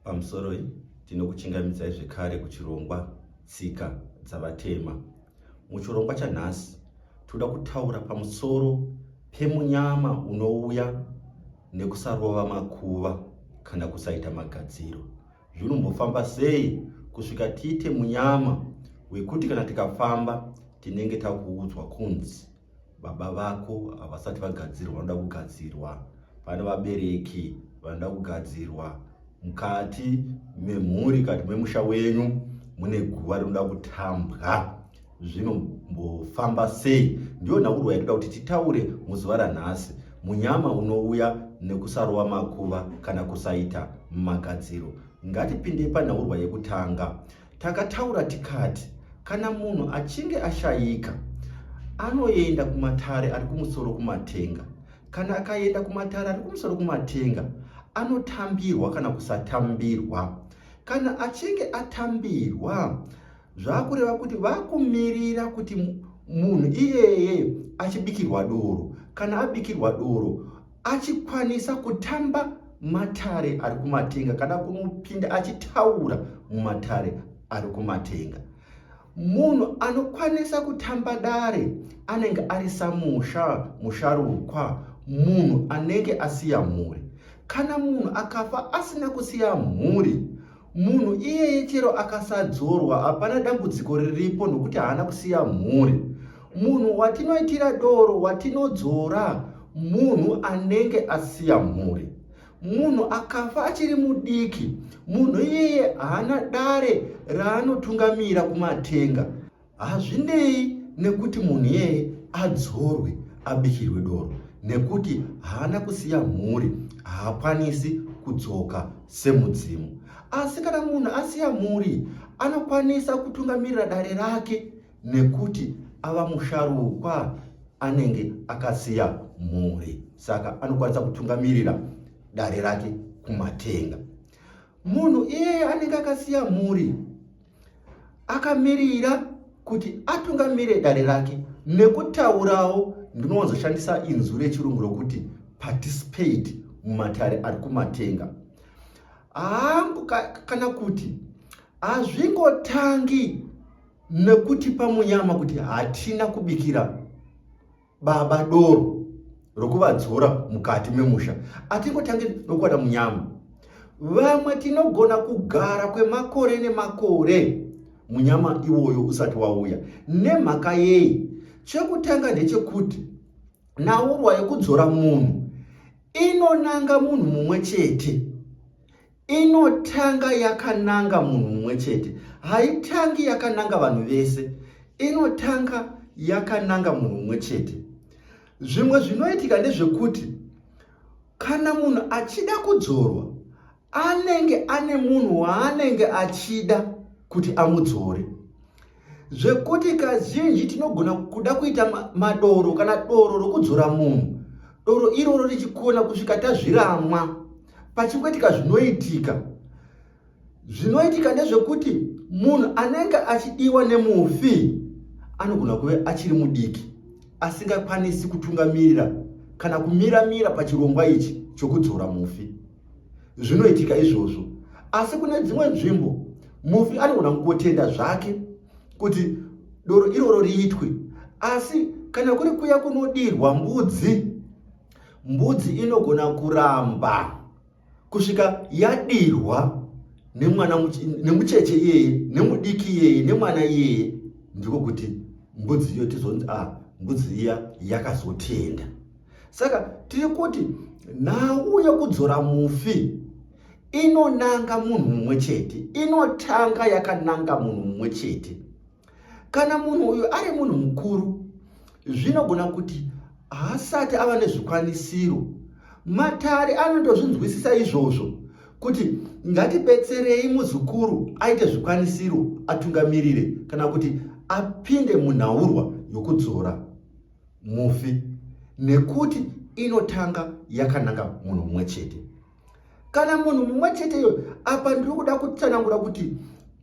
Pamusoroi, tinokuchingamidzai zvekare kuchirongwa Tsika dzaVatema. Muchirongwa chanhasi, toda kutaura pamusoro pemunyama unouya nekusarova makuva kana kusaita magadziro. Zvinombofamba sei kusvika tiite munyama wekuti kana tikafamba tinenge takuudzwa kunzi baba vako havasati vagadzirwa vanoda kugadzirwa pane vabereki vanoda kugadzirwa mukati memhuri kati memusha wenyu mune guva rinoda kutambwa zvinombofamba sei ndiyo nhaurwa yatoda kuti titaure muzuva ranhasi munyama unouya nekusarova makuva kana kusaita magadziro ngatipindei panhaurwa yekutanga Takataura tikati kana munhu achinge ashayika anoenda kumatare ari kumusoro kumatenga. Kana akaenda kumatare ari kumusoro kumatenga anotambirwa kana kusatambirwa. Kana achinge atambirwa zvakureva kuti vakumirira kuti munhu iyeye achibikirwa doro. Kana abikirwa doro achikwanisa kutamba matare ari kumatenga kana kunopinda achitaura mumatare ari kumatenga. Munhu anokwanisa kutamba dare anenge ari samusha musharukwa, munhu anenge asiya mhuri. Kana munhu akafa asina kusiya mhuri, Munhu iyeye chero akasadzorwa hapana dambudziko riripo nokuti haana kusiya mhuri. Munhu watinoitira doro watinodzora munhu anenge asiya mhuri. Munhu akafa achiri mudiki, munhu iyeye haana dare raanotungamira kumatenga. Hazvinei nekuti munhu iyeye adzorwe abikirwe doro nekuti haana kusiya mhuri, haakwanisi kudzoka semudzimu. Asi kana munhu asiya mhuri anokwanisa kutungamirira dare rake nekuti ava musharukwa anenge akasiya mhuri, saka anokwanisa kutungamirira dare rake kumatenga. Munhu iyeye anenge akasiya mhuri akamirira kuti atungamire dare rake nekutaurawo ndinowanzoshandisa inzwi rechirungu rokuti participate mumatare ari kumatenga hangu kana kuti hazvingotangi nekutipa munyama kuti hatina kubikira baba doro rokuvadzora mukati memusha atingotange nokuwana munyama vamwe tinogona kugara kwemakore nemakore munyama iwoyo usati wauya nemhaka yei chekutanga ndechekuti nhaurwa yekudzora munhu inonanga munhu mumwe chete inotanga yakananga munhu mumwe chete haitangi yakananga vanhu vese inotanga yakananga munhu mumwe chete zvimwe zvinoitika ndezvekuti kana munhu achida kudzorwa anenge ane munhu waanenge achida kuti amudzore zvekuti kazhinji tinogona kuda kuita madoro kana doro rokudzora munhu doro iroro richikona kusvika tazviramwa pachingoitika zvinoitika zvinoitika ndezvekuti munhu anenge achidiwa nemufi anogona kuve achiri mudiki asingakwanisi kutungamirira kana kumiramira pachirongwa ichi chokudzora mufi zvinoitika izvozvo asi kune dzimwe nzvimbo mufi anogona kungotenda zvake kuti doro iroro riitwe asi kana kuri kuya kunodirwa mbudzi mbudzi inogona kuramba kusvika yadirwa nemwana nemucheche iyeye nemudiki iyeye nemwana iyeye ndiko kuti mbudzi iyo tizonzi a ah, mbudzi iya yakazotenda saka tiri kuti nhau yekudzora mufi inonanga munhu mumwe chete inotanga yakananga munhu mumwe chete kana munhu uyu ari munhu mukuru zvinogona kuti haasati ava nezvikwanisiro matare anondozvinzwisisa izvozvo kuti ngatibetserei muzukuru aite zvikwanisiro atungamirire kana kuti apinde munhaurwa yokudzora mufi nekuti inotanga yakananga munhu mumwe chete kana munhu mumwe chete iyo apa ndiri kuda kutsanangura kuti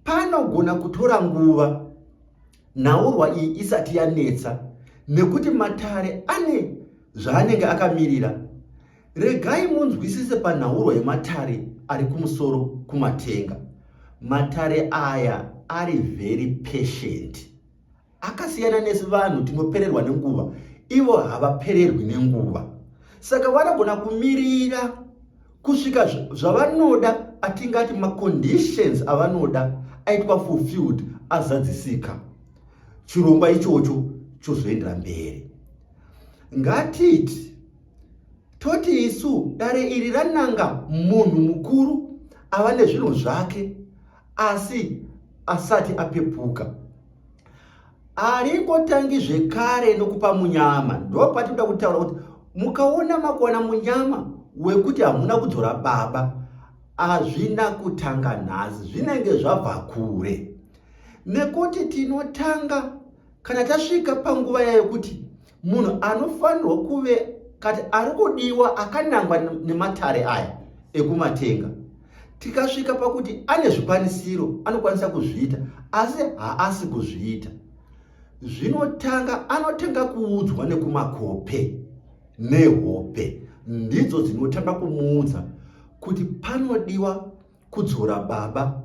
panogona kutora nguva nhaurwa iyi isati yanetsa nekuti matare ane zvaanenge akamirira regai munzwisise panhaurwa yematare ari kumusoro kumatenga. Matare aya ari very patient. Akasiyana nesu vanhu tinopererwa nenguva, ivo havapererwi nenguva. Saka vanogona kumirira kusvika zvavanoda atingati maconditions avanoda aitwa fulfilled azadzisika. Chirongwa ichocho chozoendera mberi. Ngatiti toti isu dare iri rananga munhu mukuru ava nezvinhu zvake asi asati apepuka. Haringotangi zvekare nokupa munyama. Ndopatinoda kutaura kuti mukaona makuwana munyama wekuti hamuna kudzora baba, hazvina kutanga nhasi, zvinenge zvabva kure. Nekuti tinotanga kana tasvika panguva yayo kuti munhu anofanirwa kuve kati ari kudiwa akanangwa nematare aya ekumatenga tikasvika pakuti ane zvikwanisiro anokwanisa kuzviita asi haasi kuzviita zvinotanga anotanga kuudzwa nekumakope nehope ndidzo dzinotanga kumuudza kuti panodiwa kudzora baba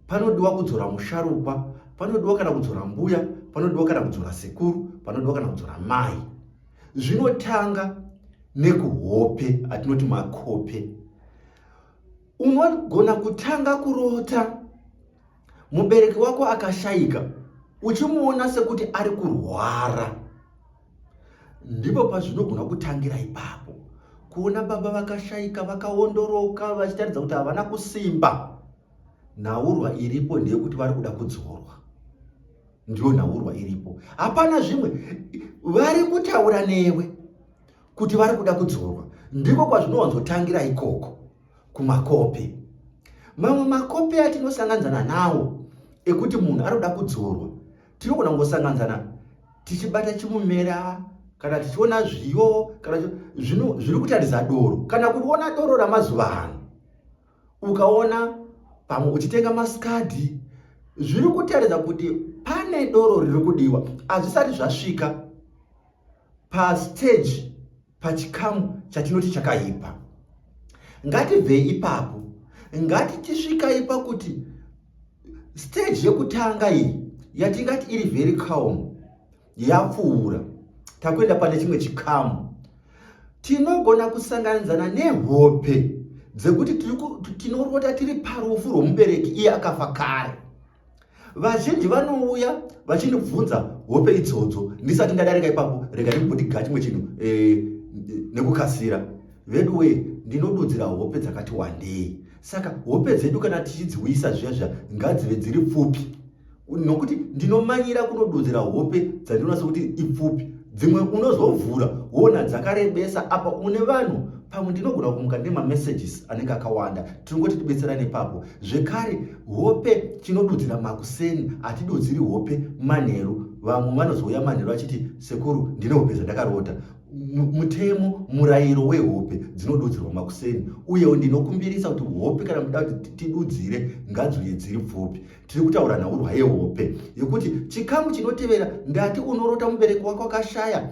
panodiwa kudzora musharukwa panodiwa kana kudzora mbuya panodiwa kana kudzora sekuru panodiwa kana kudzora mai zvinotanga nekuhope atinoti makope unogona kutanga kurota mubereki wako akashaika uchimuona sekuti ari kurwara ndipo pazvinogona kutangira ipapo kuona baba vakashaika vakaondoroka vachitaridza kuti havana kusimba nhaurwa iripo ndeyekuti vari kuda kudzorwa ndiyo nhaurwa iripo hapana zvimwe vari kutaura newe kuti vari kuda kudzorwa ndiko kwazvinowanzotangira ikoko kumakope mamwe makope atinosanganzana nawo ekuti munhu ari kuda kudzorwa tinogona kungosanganzana tichibata chimumera kana tichiona zviyo kana zviri kutaridza doro kana kuona doro ramazuva ano ukaona pamwe uchitenga masikadhi zviri kutaridza kuti pane doro riri kudiwa hazvisati zvasvika pastage pachikamu chatinoti chakaipa ngatibvei ipapo ngatitisvikai pakuti stage yekutanga iyi yatingati iri very calm yapfuura takuenda pane chimwe chikamu tinogona kusanganidzana nehope dzekuti tinorota tiri parufu rwomubereki iye akafa kare vazhinji vanouya vachindibvunza hope idzodzo ndisati ndadarika ipapo rega ndimboti ga chimwe chinhu eh, nekukasira veduwee ndinodudzira hope dzakati wandei saka hope dzedu kana tichidziuyisa zviya zviya ngadzive dziri pfupi nokuti ndinomanyira kunodudzira hope dzandinoona sekuti ipfupi dzimwe unozovhura woona dzakarebesa apa une vanhu pamwe ndinogona kumuka ndine mamessages anenge akawanda tinongoti tibetserane ipapo zvekare hope tinodudzira makuseni hatidudziri hope manheru vamwe vanozouya manheru achiti sekuru ndine hope dzandakarota mutemo murayiro wehope dzinodudzirwa makuseni uyewo ndinokumbirisa kuti hope kana muda kuti tidudzire ngadziuye dziri pfupi tiri kutaura nhaurwa yehope yekuti chikamu chinotevera ndati unorota mubereki wako akashaya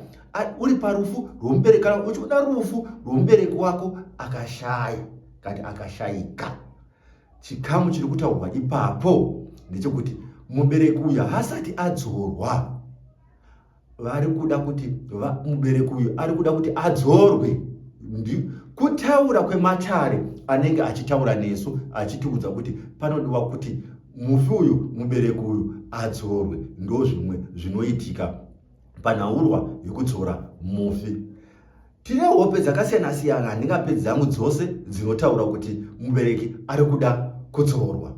uri parufu rwomubereki kana uchikuda rufu rwomubereki wako akashaya kati akashayika chikamu chiri kutaurwa ipapo ndechekuti mubereki uyu haasati adzorwa vari kuda kuti mubereki uyu ari kuda kuti adzorwe kutaura kwematare anenge achitaura nesu achitiudza kuti panodiwa kuti mufi uyu mubereki uyu adzorwe ndo zvimwe zvinoitika panhaurwa yekudzora mufi tine hope dzakasiyana siyana handingapedzi dzangu dzose dzinotaura kuti mubereki ari kuda kudzorwa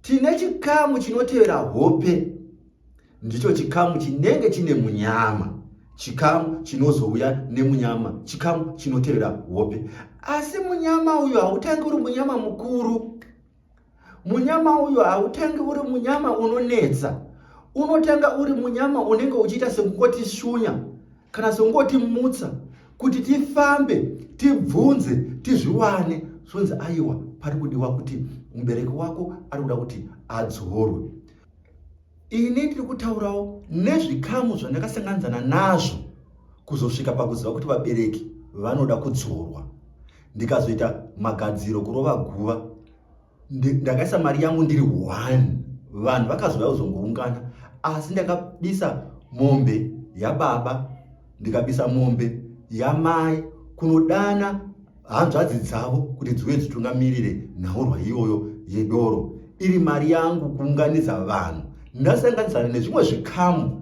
tine chikamu chinotevera hope ndicho chikamu chinenge chine munyama chikamu chinozouya nemunyama chikamu chinotevera hope asi munyama uyu hautangi uri munyama mukuru munyama uyu hautangi uri munyama unonetsa unotanga uri munyama unenge uchiita sekungoti shunya kana sekungoti mutsa kuti tifambe tibvunze tizviwane zvonzi aiwa pari kudiwa kuti mubereki wako ari kuda kuti adzorwe ini ndiri kutaurawo nezvikamu zvandakasanganidzana nazvo kuzosvika pakuziva kuti vabereki vanoda kudzorwa ndikazoita magadziro kurova guva. Ndakaisa mari yangu ndiri one, vanhu vakazouya kuzongoungana, asi ndakabisa mombe yababa, ndikabisa mombe yamai kunodana hanzvadzi dzavo kuti dziuye dzitungamirire nhaurwa iyoyo yedoro, iri mari yangu kuunganidza vanhu. Ndasanganidzana nezvimwe zvikamu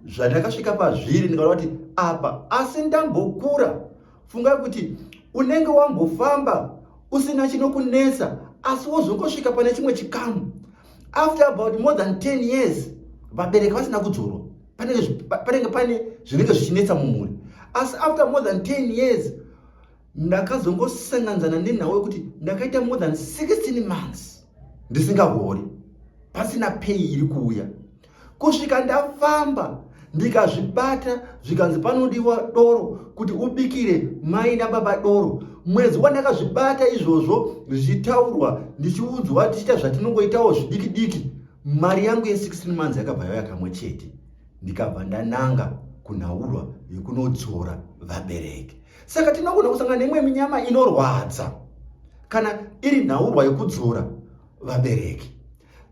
zvandakasvika pazviri, ndikaona kuti apa asi ndambokura. Fungai kuti unenge wambofamba usina chinokunetsa, asi wozongosvika pane chimwe chikamu after about more than 10 years vabereki vasina kudzorwa, panenge pane zvinenge zvichinetsa mumhuri. Asi after more than 10 years ndakazongosanganzana nenhau yekuti ndakaita more than 16 months ndisingahori, pasina pay iri kuuya, kusvika ndafamba ndikazvibata, zvikanzi panodiwa doro kuti ubikire mai nababa doro. Mwedzi wandakazvibata izvozvo zvichitaurwa, ndichiudzwa, tichiita zvatinongoitawo zvidiki diki, mari yangu ye16 months yakabva yauya kamwe chete, ndikabva ndananga kunhaurwa yekunodzora vabereki. Saka tinogona kusangana neimwe minyama inorwadza kana iri nhaurwa yekudzora vabereki.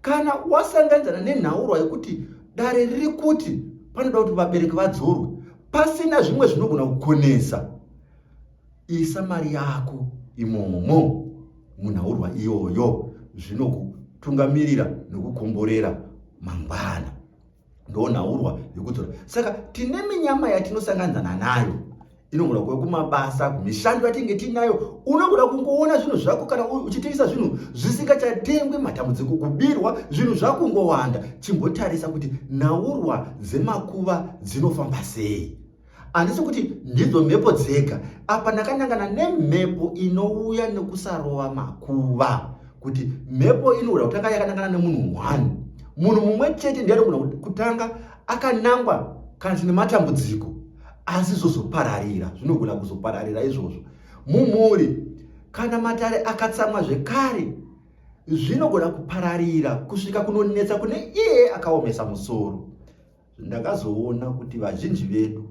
Kana wasanganidzana nenhaurwa yekuti dare riri kuti panoda kuti vabereki vadzorwe pasina zvimwe zvinogona kukonesa, isa mari yako imomo munhaurwa iyoyo, zvinokutungamirira nekukomborera mangwana. Ndonhaurwa yekudzora. Saka tine minyama yatinosanganidzana nayo, inogona kuve kumabasa, kumishando yatinge tiinayo. Unogona kungoona zvinhu zvako kana uchitengesa zvinhu zvisingachatengwi, matambudziko, kubirwa, zvinhu zvakungowanda. Chimbotarisa kuti nhaurwa dzemakuva dzinofamba sei. Handisi kuti ndidzo mhepo dzega apa, ndakanangana nemhepo inouya nekusarova makuva, kuti mhepo inoda kutanga yakanangana nemunhu one, munhu mumwe chete ndiye anogona kutanga akanangwa kana tine matambudziko, asi zvozopararira, zvinogona kuzopararira izvozvo mumhuri. Kana matare akatsamwa zvekare, zvinogona kupararira kusvika kunonetsa kune iye akaomesa musoro. Ndakazoona kuti vazhinji vedu,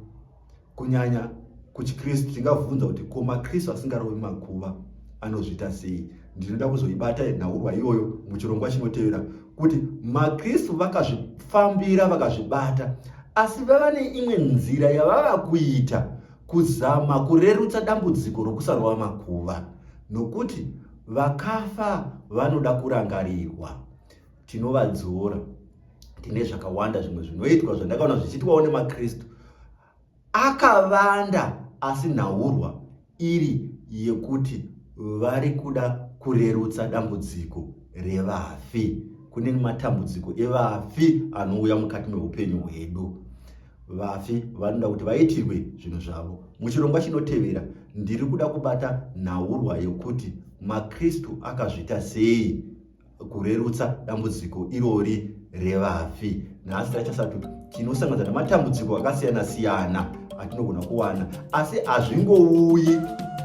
kunyanya kuchiKristu, tingabvunza kuti ko maKristu asingarovi makuva anozviita sei? Ndinoda kuzoibata nhaurwa iyoyo muchirongwa chinotevera, kuti maKristu vakazvifambira, vakazvibata, asi vava neimwe nzira yavava kuita kuzama kurerutsa dambudziko rokusarova makuva, nokuti vakafa vanoda kurangarirwa. Tinovadzora, tine zvakawanda zvimwe zvinoitwa zvandakaona zvichiitwawo nemaKristu akavanda, asi nhaurwa iri yekuti vari kuda kurerutsa dambudziko revafi. Kune matambudziko evafi anouya mukati meupenyu hwedu. Vafi vanoda kuti vaitirwe zvinhu zvavo. Muchirongwa chinotevera ndiri kuda kubata nhaurwa yekuti maKristu akazviita sei kurerutsa dambudziko irori revafi. Nhasi tachasati tinosanganisa nematambudziko akasiyana siyana atinogona kuwana, asi hazvingouyi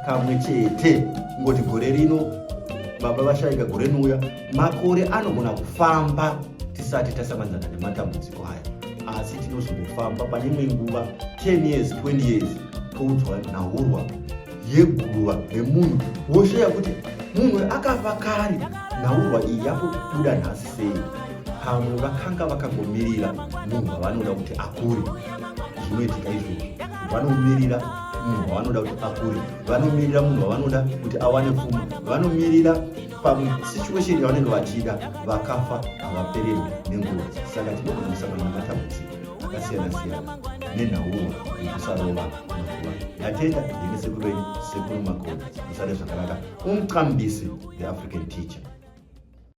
kamwe chete kungoti gore rino baba vashaika, gore rinouya. Makore anogona kufamba tisati tasanganidzana nematambudziko aya, asi tinozongofamba pane imwe nguva 10 years, 20 years, toudzwa nhaurwa yeguva remunhu, woshaya kuti munhu akafa kare, nhaurwa iyi yakubuda nhasi sei? Pamwe vakanga vakangomirira munhu wavanoda kuti akure. Zvinoitika izvozvo, vanomirira munhu wavanoda kuti akure, vanomirira munhu wavanoda kuti awane pfuma, vanomirira pamwe situation yavanenge vachida. Vakafa havapererwi nenguva, saka tinogona kusangana nematambudziko akasiyana siyana nenhaurwa yekusarova makuva. Ndatenda. Ndine sekuru venyu, Sekuru Makoni. Musare zvakanaka. Umqambisi, the African teacher.